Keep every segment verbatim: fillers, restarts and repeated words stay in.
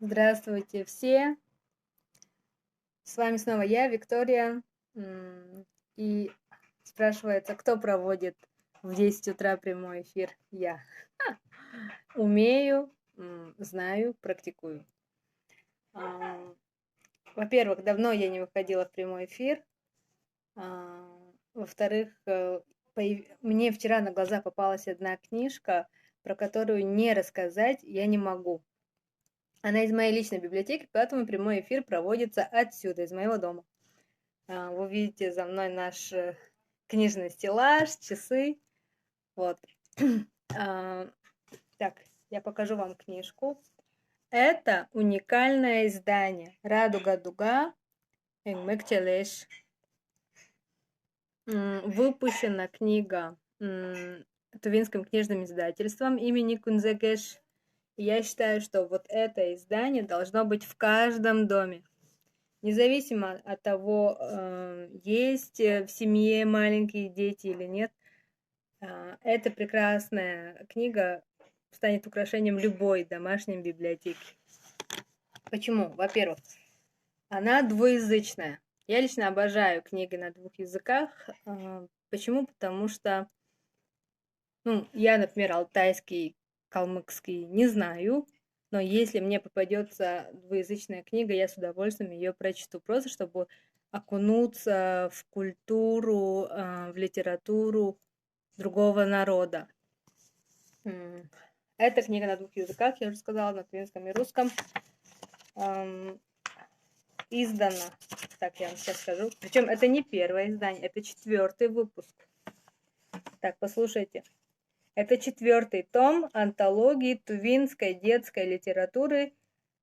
Здравствуйте все. С вами снова я, Виктория. И спрашивается, кто проводит в десять утра прямой эфир? Я. Умею, знаю, практикую. Во-первых, давно я не выходила в прямой эфир. Во-вторых, э, мне вчера на глаза попалась одна книжка, про которую не рассказать я не могу. Она из моей личной библиотеки, поэтому прямой эфир проводится отсюда, из моего дома. Вы видите за мной наш э, книжный стеллаж, часы. Вот. Так, я покажу вам книжку. Это уникальное издание «Радуга-дуга», Эңмек челеш. Выпущена книга Тувинским книжным издательством имени Кунзегеш. Я считаю, что вот это издание должно быть в каждом доме. Независимо от того, э, есть э, в семье маленькие дети или нет, а, эта прекрасная книга станет украшением любой домашней библиотеки. Почему? Во-первых, она двуязычная. Я лично обожаю книги на двух языках. А, почему? Потому что, ну, я, например, алтайский, калмыкский не знаю, но если мне попадется двуязычная книга, я с удовольствием ее прочту, просто чтобы окунуться в культуру, а, в литературу другого народа. Эта книга на двух языках, я уже сказала, на тувинском и русском. Издана, так я вам сейчас скажу. Причем это не первое издание, это четвертый выпуск. Так, послушайте. Это четвертый том антологии тувинской детской литературы,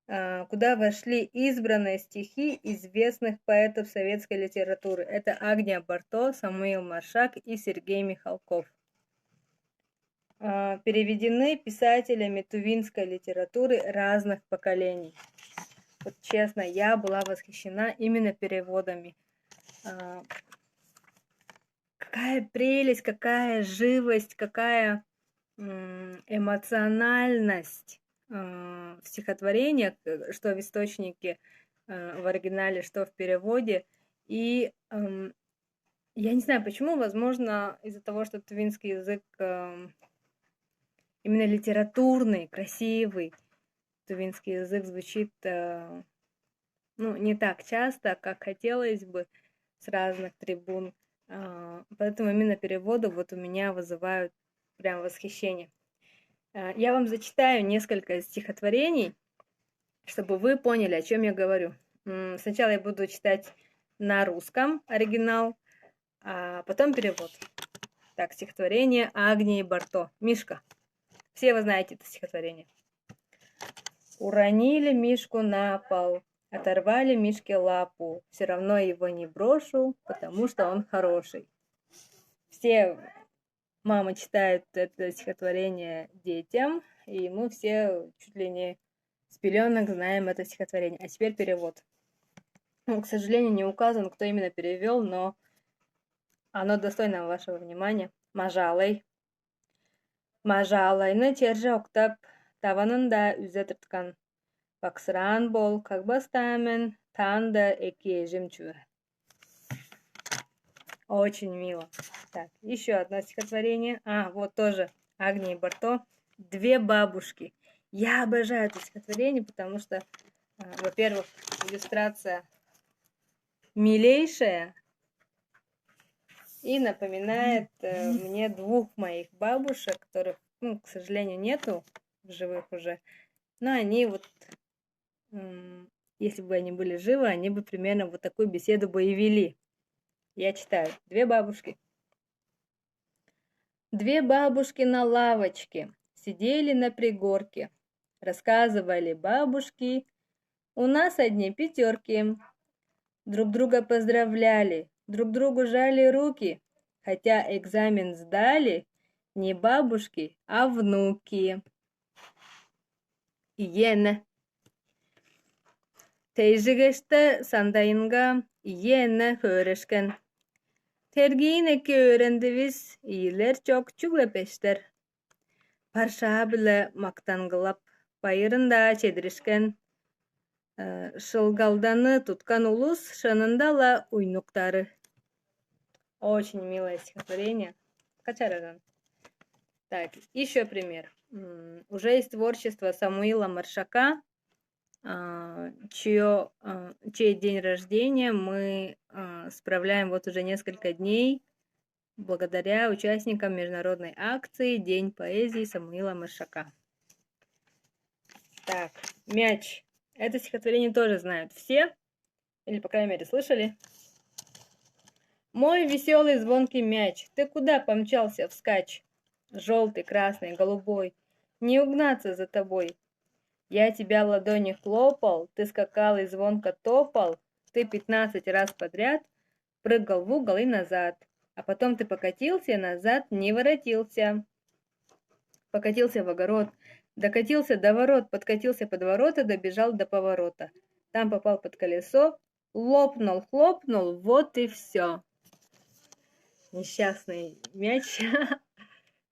а, куда вошли избранные стихи известных поэтов советской литературы. Это Агния Барто, Самуил Маршак и Сергей Михалков. А, переведены писателями тувинской литературы разных поколений. Вот честно, я была восхищена именно переводами. А, какая прелесть, какая живость, какая эмоциональность в стихотворениях, э, что в источнике, э, в оригинале, что в переводе. И я не знаю, почему, возможно, из-за того, что тувинский язык именно литературный, красивый, тувинский язык звучит э, ну, не так часто, как хотелось бы с разных трибун. А, поэтому именно переводы вот у меня вызывают прям восхищение. А, я вам зачитаю несколько стихотворений, чтобы вы поняли, о чем я говорю. Сначала я буду читать на русском оригинал, а потом перевод. Так, стихотворение Агнии Барто. «Мишка». Все вы знаете это стихотворение. Уронили Мишку на пол, оторвали Мишке лапу, все равно его не брошу, потому что он хороший. Все мамы читают это стихотворение детям, и мы все чуть ли не с пеленок знаем это стихотворение. А теперь перевод. Ну, к сожалению, не указан, кто именно перевел, но оно достойно вашего внимания. Мажалай. Мажаалайны черже октап, таванын-даа үзе тырткан. Баксыраан бол, кагбас-даа мен, таанда эки эжим чүве. Очень мило. Так, еще одно стихотворение. А, вот тоже Агния Барто. «Две бабушки». Я обожаю это стихотворение, потому что, а, во-первых, иллюстрация милейшая и напоминает э, мне двух моих бабушек, которых, ну, к сожалению, нету в живых уже. Но они вот, если бы они были живы, они бы примерно вот такую беседу бы и вели. Я читаю. Две бабушки. Две бабушки на лавочке сидели на пригорке. Рассказывали бабушки: «У нас одни пятерки». Друг друга поздравляли, друг другу жали руки, хотя экзамен сдали не бабушки, а внуки. Иене. Тейжигеште сандайынга иене хөөрөшкен. Тергиин эки өөрендивис, ийилер чок чүгле пештер. Паршаа-биле мактангылап, байырында чедиришкен. Шылгалданы туткан улус шынында-ла уйнуктары. Очень милое стихотворение. Качарадан. Так, еще пример. Уже есть творчество Самуила Маршака, чье, чей день рождения мы справляем вот уже несколько дней благодаря участникам международной акции «День поэзии» Самуила Маршака. Так, мяч. Это стихотворение тоже знают все, или, по крайней мере, слышали. Мой веселый звонкий мяч, ты куда помчался вскачь? Желтый, красный, голубой, не угнаться за тобой. Я тебя ладонью хлопал, ты скакал и звонко топал, ты пятнадцать раз подряд прыгал в угол и назад, а потом ты покатился и назад не воротился. Покатился в огород, докатился до ворот, подкатился под ворота, добежал до поворота. Там попал под колесо, лопнул, хлопнул, вот и все. Несчастный мяч.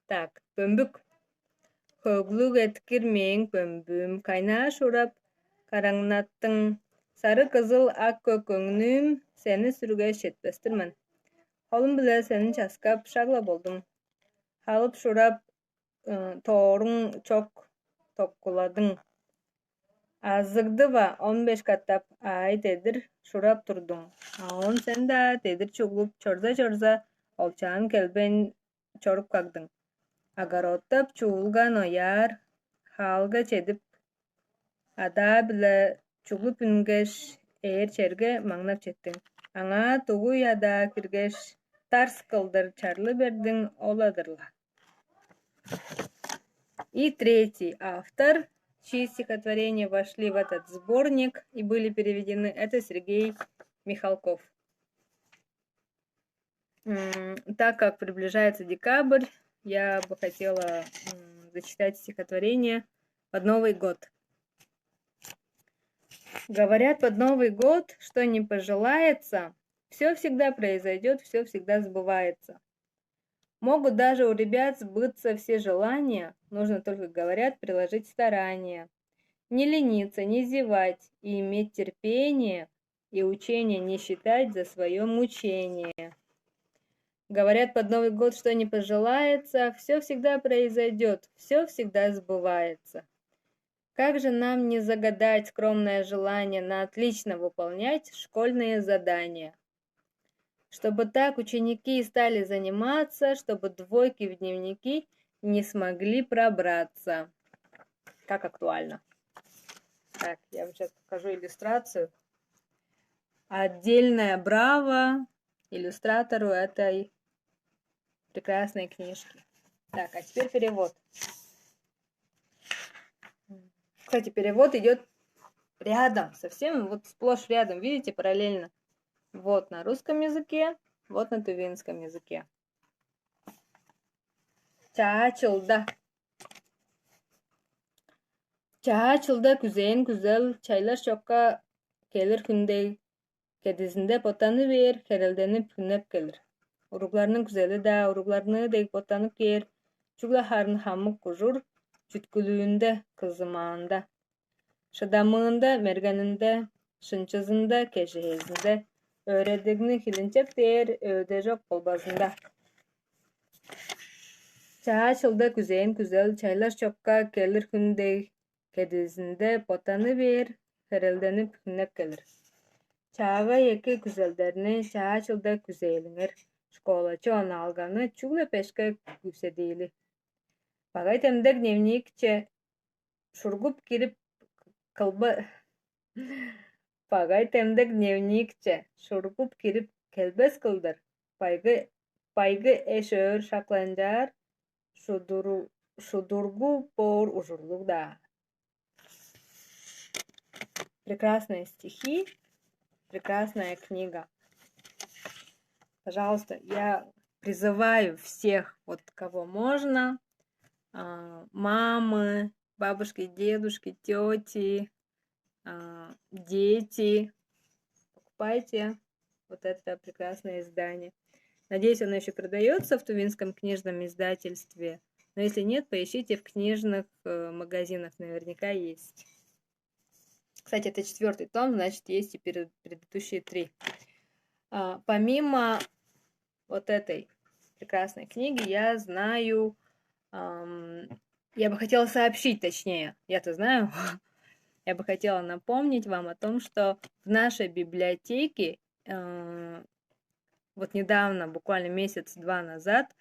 Так, пөмбүк. Хөглүг эткир мээң пөмбүүм, кайнаа шурап караңнаттың. Сары, кызыл, ак, көк өңнүүм, сени сүргеш четпестир мен. Холум-биле сени часкап шагла болдум. Халып шурап, тооруң чок токкуладың. Азыгдыва он беш катап аай дедир шурап турдуң. А он сен-даа дедир чуглуп, чорза-чорза, олчаан келбейн чоруп кагдың. Огородтап чуулган ояар хаалга чедип, адаа-биле чуглуп үнгеш, ээр черге маңнап четтиң. Аңаа дугуй адаа киргеш, тарс кылдыр чарлы бердиң, ол-адыр-ла. И третий автор, чьи стихотворения вошли в этот сборник и были переведены, это Сергей Михалков. Так как приближается декабрь, я бы хотела зачитать стихотворение «Под Новый год». Говорят, под Новый год, что не пожелается, все всегда произойдет, все всегда сбывается. Могут даже у ребят сбыться все желания, нужно только, говорят, приложить старания. Не лениться, не зевать и иметь терпение, и учение не считать за свое мучение. Говорят, под Новый год, что не пожелается, все всегда произойдет, все всегда сбывается. Как же нам не загадать скромное желание на отлично выполнять школьные задания? Чтобы так ученики и стали заниматься, чтобы двойки в дневники не смогли пробраться. Как актуально. Так, я вам сейчас покажу иллюстрацию. Отдельное браво иллюстратору этой прекрасной книжки. Так, а теперь перевод. Кстати, перевод идет рядом, совсем вот сплошь рядом, видите, параллельно. Вот на русском языке, вот на тувинском языке. Чаа чылда. Чаа чылда күзээн күзел, чайлар чокка келир хүн дег, кедизинде боттаны бээр, херелденип хүннеп келир. Уругларның күзели-даа уругларныы дег боттанып кээр, чүгле харын хамык ужур чүткүлүүнде, кызымаанда, шыдамыында, мергенинде, шынчызында, кежээзинде, өөредигни хилинчек дээр өөде чок болбазында. Чаа чылда күзээн күзел, чайлар чокка келир хүн дег, кедизинде боттаны бээр, херелденип хүннеп келир. Чаагай эки күзелдерни чаа чылда күзээлиңер, школачы онаалганы чүгле бешке күүседиили. Багай демдек дневникче шургуп кирип кылба багай демдек дневникче шургуп кирип келбес кылдыр, байгы байгы эш өөр шакланчаар шудуру шудургу боор ужурлуг-даа. Прекрасные стихи, прекрасная книга. Пожалуйста, я призываю всех, вот кого можно, мамы, бабушки, дедушки, тети, дети, покупайте вот это прекрасное издание. Надеюсь, оно еще продается в Тувинском книжном издательстве. Но если нет, поищите в книжных магазинах, наверняка есть. Кстати, это четвертый том, значит, есть и перед- предыдущие три. А, помимо вот этой прекрасной книги, я знаю, ам, я бы хотела сообщить, точнее, я-то знаю, я бы хотела напомнить вам о том, что в нашей библиотеке э, вот недавно, буквально месяц-два назад,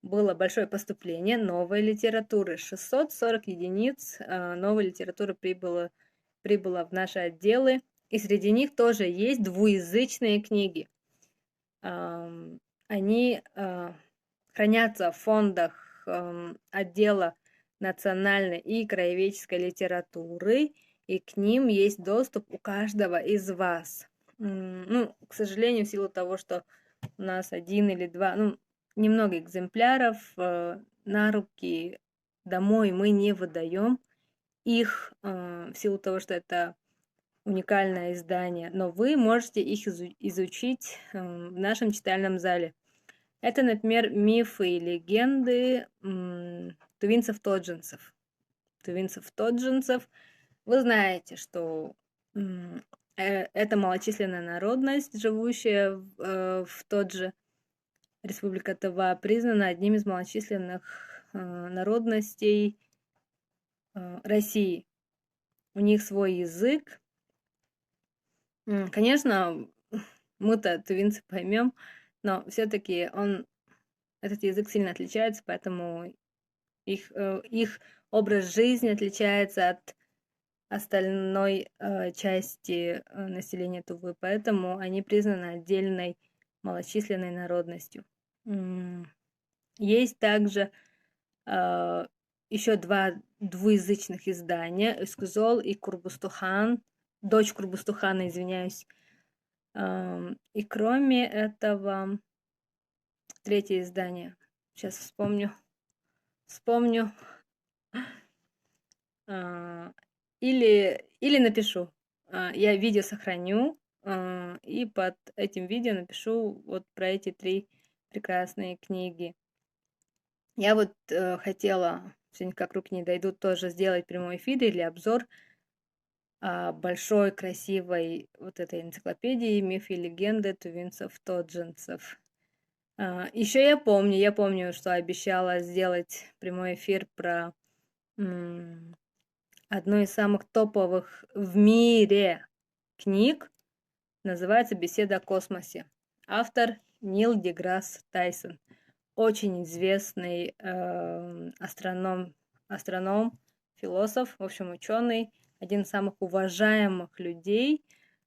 было большое поступление новой литературы. Шестьсот сорок единиц э, новой литературы прибыло, прибыло в наши отделы. И среди них тоже есть двуязычные книги. Ам, Они э, хранятся в фондах эм, отдела национальной и краеведческой литературы, и к ним есть доступ у каждого из вас. М, Ну, к сожалению, в силу того, что у нас один или два, ну, немного экземпляров э, на руки домой мы не выдаем их э, в силу того, что это уникальное издание, но вы можете их изу- изучить эм, в нашем читальном зале. Это, например, мифы и легенды м, тувинцев-тоджинцев. Тувинцев-тоджинцев. Вы знаете, что м, э, это малочисленная народность, живущая в, э, в Тодже, Республика Тыва, признана одним из малочисленных э, народностей э, России. У них свой язык. М, Конечно, мы-то тувинцы поймем, но все-таки он, этот язык сильно отличается, поэтому их, э, их образ жизни отличается от остальной э, части э, населения Тувы, поэтому они признаны отдельной малочисленной народностью. М, Есть также э, еще два двуязычных издания, Эскузол и Курбустухан, дочь Курбустухана, извиняюсь. Эм, И кроме этого, третье издание. Сейчас вспомню. Вспомню. А, Или, или напишу. А, Я видео сохраню, а, и под этим видео напишу вот про эти три прекрасные книги. Я вот э, хотела, все никак руки не дойдут, тоже сделать прямой эфир или обзор а, большой, красивой вот этой энциклопедии «Мифы и легенды тувинцев-тоджинцев». Еще я помню, я помню, что обещала сделать прямой эфир про м, одну из самых топовых в мире книг. Называется «Беседа о космосе». Автор Нил деграсс Тайсон. Очень известный э, астроном, астроном, философ, в общем, ученый, один из самых уважаемых людей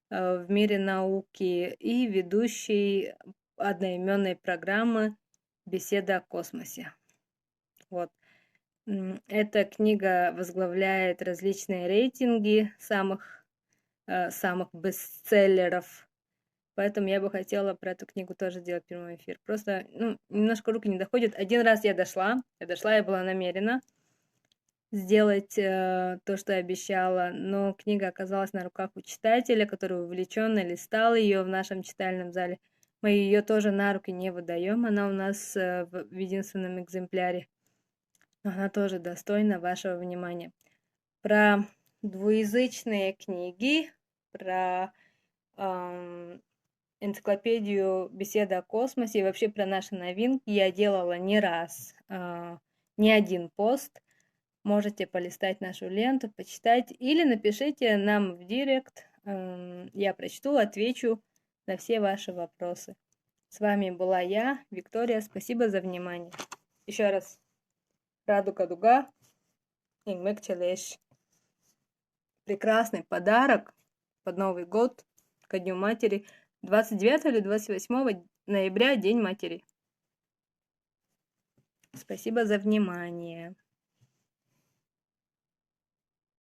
э, в мире науки и ведущий одноименной программы «Беседа о космосе». Вот. М, Эта книга возглавляет различные рейтинги самых, э, самых бестселлеров. Поэтому я бы хотела про эту книгу тоже сделать прямой эфир. Просто, ну, немножко руки не доходят. Один раз я дошла, я дошла, я была намерена сделать э, то, что обещала, но книга оказалась на руках у читателя, который увлеченно листал ее в нашем читальном зале. Мы ее тоже на руки не выдаем, она у нас э, в, в единственном экземпляре. Но она тоже достойна вашего внимания. Про двуязычные книги, про эм, энциклопедию «Беседа о космосе» и вообще про наши новинки я делала не раз, а, не один пост. Можете полистать нашу ленту, почитать или напишите нам в директ. Эм, Я прочту, отвечу на все ваши вопросы. С вами была я, Виктория. Спасибо за внимание. Еще раз. Радуга дуга, ингмек челеш. Прекрасный подарок под Новый год, ко Дню матери. Двадцать девятого или двадцать восьмого ноября День матери. Спасибо за внимание.